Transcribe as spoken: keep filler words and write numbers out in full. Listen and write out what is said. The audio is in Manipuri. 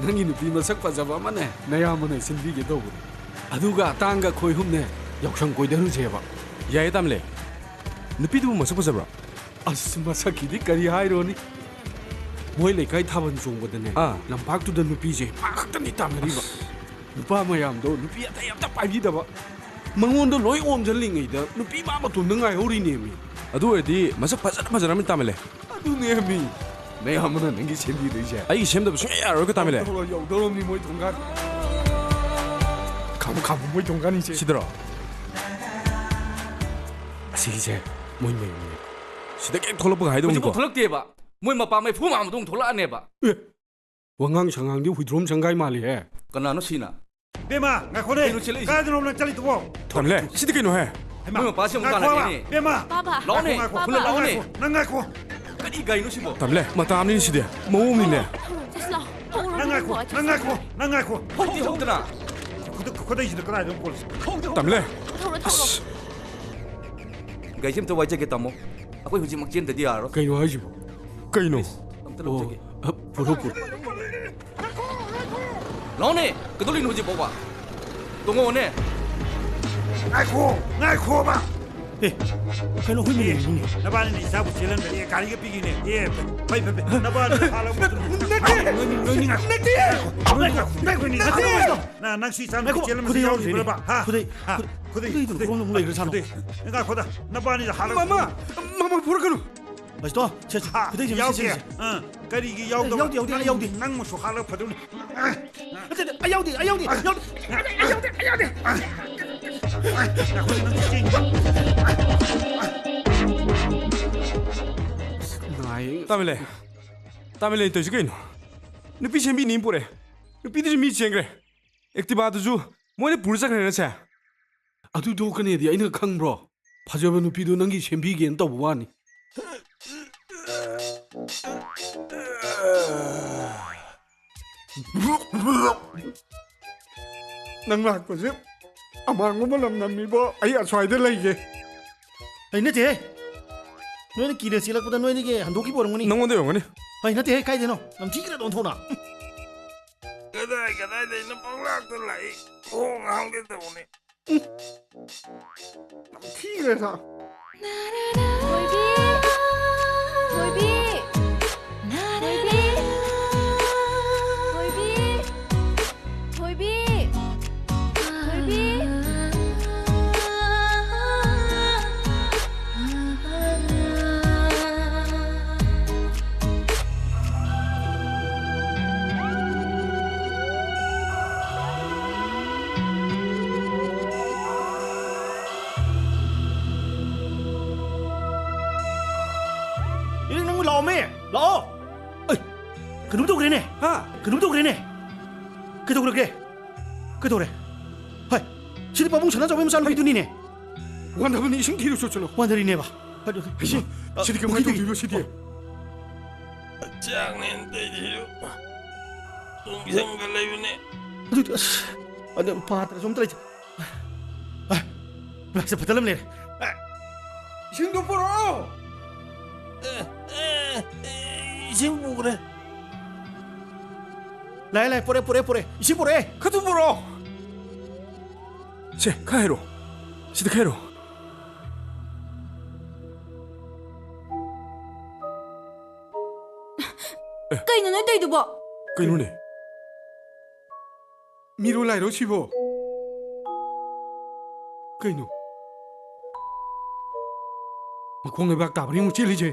ꯅꯪꯒꯤ ꯅꯨꯄꯤ ꯃꯁꯛ ꯐꯖꯕ ꯑꯃꯅꯦ, ꯅꯌꯥꯝꯕꯅ ꯁꯤꯟꯕꯤꯒꯦ ꯇꯧꯕꯅꯦ꯫ ꯑꯗꯨꯒ ꯑꯇꯥꯡꯒ ꯑꯩꯈꯣꯏ ꯑꯍꯨꯝꯅꯦ, ꯌꯥꯎꯁꯪ ꯀꯣꯏꯗꯔꯨꯁꯦꯕ꯫ ꯌꯥꯏꯌꯦ ꯇꯥꯃꯤꯂꯦ꯫ ꯅꯨꯄꯤꯗꯨꯕꯨ ꯃꯁꯛ ꯐꯖꯕ꯭ꯔꯣ? ꯑꯁ, ꯃꯁꯛꯀꯤꯗꯤ ꯀꯔꯤ ꯍꯥꯏꯔꯨꯅꯤ? ꯃꯣꯏ ꯂꯩꯀꯥꯏ ꯊꯥꯕꯜ ꯆꯣꯡꯕꯗꯅꯦ, ꯑꯥ꯫ ꯂꯝꯄꯥꯛꯇꯨꯗ ꯅꯨꯄꯤꯁꯦ ꯃꯥ ꯈꯛꯇꯅꯤ ꯇꯥꯟꯅꯔꯤꯕ꯫ ꯑꯁ꯫ ꯅꯨꯄꯥ ꯃꯌꯥꯝꯗꯣ ꯅꯨꯄꯤ ꯑꯇꯩ ꯑꯝꯇ ꯄꯥꯏꯕꯤꯗꯕ꯫ ꯃꯉꯣꯟꯗ ꯂꯣꯏ ꯑꯣꯝꯁꯤꯜꯂꯤꯉꯩꯗ ꯅꯨꯄꯤ ꯃꯥ ꯃꯇꯣꯝꯗ ꯉꯥꯏꯍꯧꯔꯤꯅꯦꯃꯤ꯫ ꯑꯗꯨ ꯑꯣꯏꯔꯗꯤ ꯃꯁꯛ ꯐꯖꯅ ꯐꯖꯔꯝꯅꯤ ꯇꯥꯃꯤꯂꯦ꯫ ꯑꯗꯨꯅꯦꯃꯤ꯫ ꯅꯌꯥꯝꯕꯅ ꯅꯪꯒꯤ ꯁꯦꯝꯕꯤꯗꯣꯏꯁꯦ꯫ ꯑꯩꯒꯤ ꯁꯦꯝꯗꯕ ꯁꯨꯡꯌꯥ ꯌꯥꯔꯣꯏꯀꯣ ꯇꯥꯃꯤꯂꯦ꯫ ꯇꯧꯔꯣ, ꯌꯧꯗꯧꯔꯕꯅꯤ ꯃꯣꯏ ꯊꯣꯡꯒꯥꯟ꯫ ꯈꯥꯝꯃꯨ, ꯈꯥꯝꯃꯨ, ꯃꯣꯏ ꯊꯣꯡꯒꯥꯟꯅꯤꯁꯦ꯫ ꯁꯤꯗꯔꯣ? ꯑꯁꯤꯒꯤꯁꯦ ꯃꯣꯏ ꯃꯌꯨꯝꯅꯦ꯫ ꯁꯤꯗꯒꯤ ꯍꯦꯛ ꯊꯣꯛꯂꯛꯄꯒ ꯍꯥꯏꯗꯧꯅꯤꯀꯣ꯫ ꯍꯧꯖꯤꯛꯐꯥꯎ ꯊꯣꯛꯂꯛꯇꯦꯕ꯫ ꯃꯣꯏ ꯃꯄꯥ ꯃꯩꯐꯨ ꯃꯥꯟꯕꯗꯧꯅ ꯊꯣꯛꯂꯛꯑꯅꯦꯕ꯫ ꯑꯦ, ꯋꯥꯉꯥꯡ ꯁꯉꯥꯡꯗꯤ ꯍꯨꯏꯗ꯭ꯔꯣꯝ ꯁꯪꯒꯥꯏ ꯃꯥꯜꯂꯤꯍꯦ꯫ ꯀꯅꯥꯅꯣ ꯁꯤꯅ? ꯕꯦꯝꯃ, ꯉꯥꯏꯈꯣꯅꯦ꯫ ꯀꯩꯅꯣ ꯆꯦꯜꯂꯛꯏꯁꯦ? ꯀꯥꯏꯗꯅꯣ ꯅꯪ ꯆꯠꯂꯤꯗꯨꯕꯣ? ꯇꯥꯃꯤꯂꯦ, ꯁꯤꯗꯤ ꯀꯩꯅꯣꯍꯦ? ꯍꯩꯃꯥ, ꯃꯣꯏ ꯃꯄꯥꯁꯦ ꯑꯃꯨꯛ ꯉꯥꯏꯈꯣꯕ, ꯇꯥꯟꯅꯔꯛꯑꯦꯅꯦ꯫ ꯕꯦꯝꯃ꯫ ꯕꯥꯕꯥ꯫ ꯂꯥꯛꯑꯣꯅꯦ꯫ ꯉꯥꯏꯈꯣ, ꯉꯥꯏꯈꯣ, ꯕꯥꯕꯥ꯫ ꯅꯪ ꯂꯥꯛꯑꯣꯅꯦ꯫ ꯅꯪ ꯉꯥꯏꯈꯣ꯫ ꯀꯔꯤ ꯒꯥꯔꯤꯅꯣ ꯁꯤꯕꯣ? ꯇꯥꯃꯤꯂꯦ, ꯃꯇꯥ ꯑꯃꯅꯤ ꯁꯤꯗꯤ꯫ ꯃꯑꯣꯡ ꯑꯃꯅꯤꯅꯦ꯫ ꯊꯧꯔꯣ, ꯆꯠꯁꯤ ꯂꯥꯎ꯫ ꯊꯧꯔꯣ, ꯅꯪ ꯉꯥꯏꯈꯣ, ꯊꯧꯔꯣ, ꯅꯪ ꯆꯠꯁꯤ ꯉꯥꯏꯈꯣ, ꯂꯥꯎ꯫ ꯅꯪ ꯉꯥꯏꯈꯣ꯫ ꯍꯧꯗꯤ ꯍꯧꯗꯅ꯫ ꯈꯨꯗ-, ꯈꯨꯗꯩꯁꯤꯅ ꯀꯗꯥꯏꯗ ꯑꯃꯨꯛ ꯀꯣꯜꯂꯤꯁꯤ? ꯇꯥꯃꯤꯂꯦ꯫ ꯊꯧꯔꯣ, ꯊꯧꯔꯣ꯫ ꯑꯁ꯫ ꯒꯥꯔꯤꯁꯦ ꯑꯝꯇ ꯋꯥꯏꯖꯒꯦ, ꯇꯥꯃꯣ꯫ ꯑꯩꯈꯣꯏ ꯍꯧꯖꯤꯛꯃꯛ ꯆꯦꯟꯗꯗꯤ ꯌꯥꯔꯣꯏ꯫ ꯀꯩꯅꯣ ꯍꯥꯏꯁꯤꯕꯣ? ꯀꯩꯅꯣ? ꯑꯝꯇ ꯑꯣ, ꯂꯧꯖꯒꯦ꯫ ꯑ, ꯄꯨꯔꯣ, ꯄꯨꯔꯣ꯫ ꯂꯥꯛꯑꯣꯅꯦ! ꯀꯩꯗꯧꯔꯤꯅꯣ ꯍꯧꯖꯤꯛ ꯐꯥꯎꯕ? ꯇꯣꯡꯉꯛꯑꯣꯅꯦ! ꯉꯥꯏꯈꯣ! ꯉꯥꯏꯈꯣꯕ! ꯑꯦ, ꯀꯩꯅꯣ, ꯍꯨꯏ ꯃꯅꯦ, ꯍꯨꯏꯅꯦ꯫ ꯅꯕꯥꯅꯤꯅ ꯏꯆꯥꯕꯨ ꯆꯦꯜꯍꯟꯕꯅꯦ, ꯒꯥꯔꯤꯒ ꯄꯤꯒꯦꯅꯦ꯫ ꯑꯦ, ꯐꯩ, ꯐꯩ, ꯐꯩ꯫ ꯅꯕꯥꯅꯤ ꯍꯥꯠꯂꯕ ꯃꯇꯨꯡꯗ ꯅꯠꯇꯦ! ꯅꯣꯏ, ꯅꯣꯏ, ꯅꯣꯏ ꯉꯥꯏꯈꯣ꯫ ꯅꯠꯇꯦ! ꯅꯣꯏ ꯉꯥꯏꯈꯣ꯫ ꯅꯣꯏ ꯉꯥꯏꯈꯣ꯫ ꯅꯪ, ꯅꯪꯁꯨ ꯏꯆꯥ ꯅꯨꯄꯤ ꯉꯥꯏꯈꯣ, ꯆꯦꯜꯍꯟꯕꯁꯤ ꯈꯨꯗꯩ ꯌꯥꯎꯔꯤꯕ꯭ꯔꯕ? ꯌꯥꯎꯗ꯭ꯔꯤꯅꯦ꯫ ꯍꯥ? ꯈꯨꯗꯩ, ꯍꯥ? ꯈꯨ-, ꯈꯨꯗꯩ, ꯈꯨꯗꯩꯗꯨꯅ ꯈꯨꯗꯩ꯫ ꯀꯔꯣꯝꯗ ꯑꯃꯨꯛ ꯂꯩꯈ꯭ꯔꯖꯥꯠꯅꯣ? ꯈꯨꯗꯩ꯫ ꯉꯥꯏꯈꯣꯗ, ꯅꯕꯥꯅꯤꯗ ꯍꯥꯠꯂꯒ ꯃꯃꯥ! ꯃꯃꯥ, ꯄꯨꯔꯛꯀꯅꯨ! ꯕꯁꯇꯣ, ꯁꯦ, ꯁꯦ, ꯍꯥ, ꯈꯨꯗꯩꯁꯦ, ꯌꯥꯎꯗꯦ꯫ ꯁꯦ, ꯁꯦ, ꯁꯦ꯫ ꯑꯥ, ꯀꯔꯤꯒꯤ ꯌꯥꯎꯗꯕ? ꯌꯥꯎꯗꯦ, ꯌꯥꯎꯗꯦ, ꯑꯩ ꯌꯥꯎꯗꯦ꯫ ꯅꯪ, ꯅꯪꯃꯁꯨ ꯍꯥꯠꯂꯒ ꯐꯗꯧꯅꯤ꯫ ꯅꯠꯇꯦ, ꯅꯠꯇꯦ, ꯑꯩ ꯌꯥꯎꯗꯦ, ꯑꯩ ꯌꯥꯎꯗꯦ, ꯌꯥꯎꯗꯦ, ꯑꯩ ꯌꯥꯎꯗꯦ, ꯑꯩ ꯌꯥꯎꯗꯦ, ꯑꯩ ꯌꯥꯎꯗꯦ꯫ ꯉꯥꯏꯈꯣ, ꯅꯪ ꯆꯦꯡ ꯅꯥꯏ꯫ ꯇꯥꯃꯤꯂꯦ, ꯇꯥꯃꯤꯂꯦ, ꯇꯧꯔꯤꯁꯤ ꯀꯩꯅꯣ? ꯅꯨꯄꯤ ꯁꯦꯝꯕꯤꯅꯤ ꯄꯨꯔꯛꯑꯦ꯫ ꯅꯨꯄꯤꯗꯨꯁꯨ ꯃꯤ ꯆꯦꯟꯈ꯭ꯔꯦ꯫ ꯑꯦꯛꯇꯤꯚꯥꯗꯨꯁꯨ ꯃꯣꯏꯅ ꯄꯨꯔ ꯆꯠꯈ꯭ꯔꯦꯅꯦ ꯁꯦ꯫ ꯑꯗꯨ ꯊꯣꯛꯀꯅꯤꯗꯤ ꯑꯩꯅ ꯈꯪꯕ꯭ꯔꯣ? ꯐꯖꯕ ꯅꯨꯄꯤꯗꯣ ꯅꯪꯒꯤ ꯁꯦꯝꯕꯤꯒꯦꯅ ꯇꯧꯕ ꯋꯥꯅꯤ꯫ ꯅꯪ ꯂꯥꯛꯄꯁꯦ ꯑꯃꯥꯡꯕ ꯃꯅꯝ ꯅꯝꯃꯤꯕꯣ, ꯑꯩ ꯑꯁ꯭ꯋꯥꯏꯗ ꯂꯩꯒꯦ꯫ ꯑꯩ ꯅꯠꯇꯦꯍꯦ꯫ ꯅꯣꯏꯅ ꯀꯤꯔ ꯆꯦꯜꯂꯛꯄꯗ ꯅꯣꯏꯗꯒꯤ ꯍꯟꯗꯣꯛꯈꯤꯕ ꯑꯣꯏꯔꯝꯒꯅꯤ꯫ ꯅꯪꯉꯣꯟꯗ ꯑꯣꯏꯔꯝꯒꯅꯤ꯫ ꯑꯩ ꯅꯠꯇꯦꯍꯦ, ꯀꯥꯏꯗꯩꯅꯣ? ꯅꯝꯊꯤꯈ꯭ꯔꯦꯗ ꯑꯣꯟꯊꯣꯛꯅ꯫ ꯀꯗꯥꯏ ꯀꯗꯥꯏꯗꯩꯅꯣ ꯄꯪꯂꯥꯛꯇ ꯂꯥꯛꯏ꯫ ꯈꯣꯡ ꯍꯥꯝꯒꯦ ꯇꯧꯕꯅꯤ꯫ ꯊꯤꯈ꯭ꯔꯦ ꯁꯥ꯫ ꯊꯣꯏꯕꯤ! ꯊꯣꯏꯕꯤ! ꯊꯣꯏꯕꯤ! ꯊꯣꯏꯕꯤ! ꯊꯣꯏꯕꯤ! ꯊꯣꯏꯕꯤ! ꯑꯦ, ꯅꯪ ꯂꯥꯛꯑꯣꯃꯦ, ꯂꯥꯛꯑꯣ꯫ ꯑꯩ, ꯀꯩꯅꯣꯝ ꯇꯧꯈ꯭ꯔꯦꯅꯦ꯫ ꯍꯥ? ꯀꯩꯅꯣꯝ ꯇꯧꯈ꯭ꯔꯦꯅꯦ꯫ ꯀꯩꯗꯧꯔꯒꯦ? ꯀꯩꯗꯧꯔꯦ? ꯍꯥꯏ, ꯁꯤꯗꯤ ꯄꯥꯕꯨꯡ ꯁꯅꯥꯆꯥꯎꯕꯤ ꯃꯆꯥꯅꯨꯄꯤꯗꯨꯅꯤꯅꯦ꯫ ꯋꯥꯟꯊꯕꯅꯤ, ꯏꯁꯤꯡ ꯊꯤꯔꯨ ꯆꯣ, ꯆꯠꯂꯣ꯫ ꯋꯥꯟꯊꯔꯤꯅꯦꯕ꯫ ꯏꯁꯤꯡ, ꯁꯤꯗꯤ ꯀꯃꯥꯏꯅ ꯄꯨꯈ꯭ꯔꯤꯗꯒꯤ꯫ ꯇꯧꯗꯣꯏꯕ, ꯁꯤꯗꯤ? ꯑꯣ꯫ ꯍꯛꯆꯥꯡꯅꯦꯅ ꯇꯧꯔꯤꯁꯤꯁꯨ ꯇꯨꯝꯁꯤꯟꯒ ꯂꯩꯕꯅꯦ꯫ ꯑꯗꯨꯗꯤ, ꯑꯁ, ꯑꯗꯨ ꯄꯥꯇ꯭ꯔꯁꯨ ꯑꯝꯇ ꯂꯩꯇꯦ꯫ ꯑ, ꯂꯥꯛꯁꯦ ꯐꯠꯇ ꯂꯝ ꯂꯩꯔꯦ꯫ ꯑ, ꯏꯁꯤꯡꯗꯣ ꯄꯨꯔꯛꯑꯣ꯫ ꯑꯦ, ꯑꯦ, ꯑꯦ, ꯏꯁꯤꯡ ꯄꯨꯈ꯭ꯔꯦ꯫ ꯂꯥꯛꯑꯦ, ꯂꯥꯛꯑꯦ, ꯄꯨꯔꯛꯑꯦ, ꯄꯨꯔꯛꯑꯦ, ꯄꯨꯔꯛꯑꯦ꯫ ꯏꯁꯤꯡ ꯄꯨꯔꯛꯑꯦ꯫ ꯈꯔ ꯊꯨꯅ ꯄꯨꯔꯛꯑꯣ꯫ ꯁꯦ, ꯈꯔ ꯍꯥꯏꯔꯛꯑꯣ꯫ ꯁꯤꯗ ꯈꯔ ꯍꯥꯏꯔꯛꯑꯣ꯫ ꯑꯦ꯫ ꯀꯩꯅꯣ ꯅꯣꯏ ꯇꯧꯔꯤꯗꯨꯕꯣ? ꯀꯩꯅꯣꯅꯦ? ꯃꯤꯔꯣ ꯂꯥꯏꯔꯣ ꯁꯤꯕꯣ? ꯀꯩꯅꯣ? ꯃꯈꯣꯡ ꯂꯩꯕꯥꯛ ꯇꯥꯕ꯭ꯔꯥ ꯌꯦꯡꯉꯨ ꯆꯦꯜꯂꯤꯁꯦ꯫